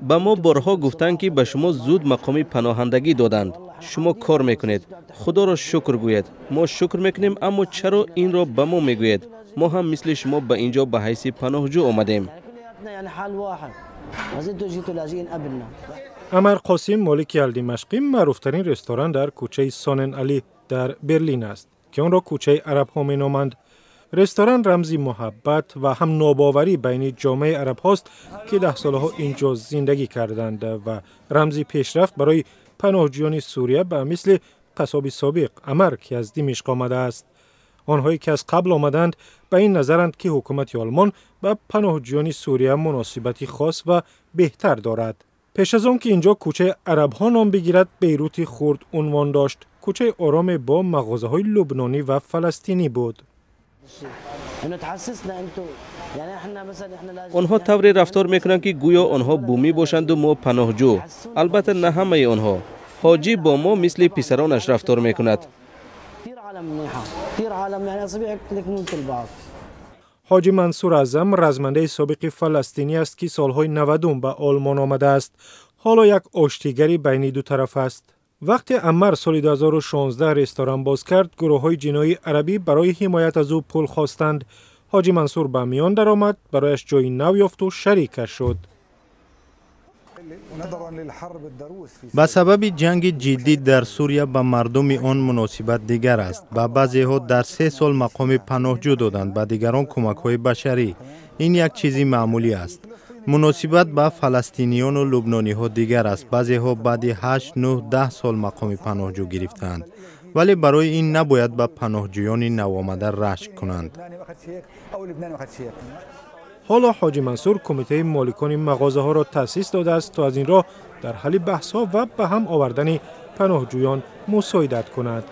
Ба мо борҳо гуфтанд, ки ба шумо зуд мақоми паноҳандагӣ доданд, шумо кор мекунед, худоро шукр гӯед. Мо шукр мекунем, аммо чаро инро ба мо мегӯед? Мо ҳам мисли шумо ба ин ҷо ба ҳайси паноҳҷӯ омадем. Амар Қосим, молики Алдимашқӣ, маъруфтарин ресторан дар кӯчаи Сонен Алӣ дар Берлин аст, ки онро кӯчаи арабҳо меноманд. Ресторан рамзи муҳаббат ва ҳам нобоварӣ байни ҷомеаи арабҳост, ки даҳсолаҳо ин ҷо зиндагӣ карданд, ва рамзи пешрафт барои паноҳҷӯёни Сурия ба мисли қассоби собиқ Амар, ки аз Димишқ омадааст. Онҳое ки аз қабл омаданд, ба ин назаранд, ки ҳукумати Олмон ба паноҳҷӯёни Сурия муносибати хос ва беҳтар дорад. Пеш аз он ки ин ҷо кӯчаи арабҳо ном бигирад, Бейрути хурд унвон дошт. Кӯчаи ороме бо мағозаҳои лубнонӣ ва фаластинӣ буд. Онҳо тавре рафтор мекунанд, ки гӯё онҳо бумӣ бошанду мо паноҳҷӯ. Албатта, на ҳамаи онҳо. Ҳоҷӣ бо мо мисли писаронаш рафтор мекунад. Ҳоҷи Мансур Аъзам размандаи собиқи фаластинӣ аст, ки солҳои 90 ба Олмон омадааст. Ҳоло як оштигари байни ду тараф аст. Вақте Аммар соли 2016 ресторан боз кард, гурӯҳҳои ҷиноии арабӣ барои ҳимоят аз ӯ пул хостанд. Ҳоҷи Мансур ба миён даромад, барояш ҷои нав ёфту шарикаш шуд. Ба сабаби ҷанги ҷиддӣ дар Сурия ба мардуми он муносибат дигар аст. Ба баъзеҳо дар 3 сол мақоми паноҳҷӯ доданд, ба дигарон кӯмакҳои башарӣ. Ин як чизи маъмулӣ аст. Муносибат ба фаластиниёну лубнониҳо дигар аст. Баъзеҳо баъди 8, 9, 10 сол мақоми паноҳҷӯ гирифтаанд. Вале барои ин набояд ба паноҳҷӯёни навомада рашк кунанд. Ҳоло Ҳоҷи Мансур кумитаи моликони мағозаҳоро таъсис додааст, то аз ин роҳ дар ҳалли баҳсҳо ва ба ҳам овардани паноҳҷӯён мусоидат кунад.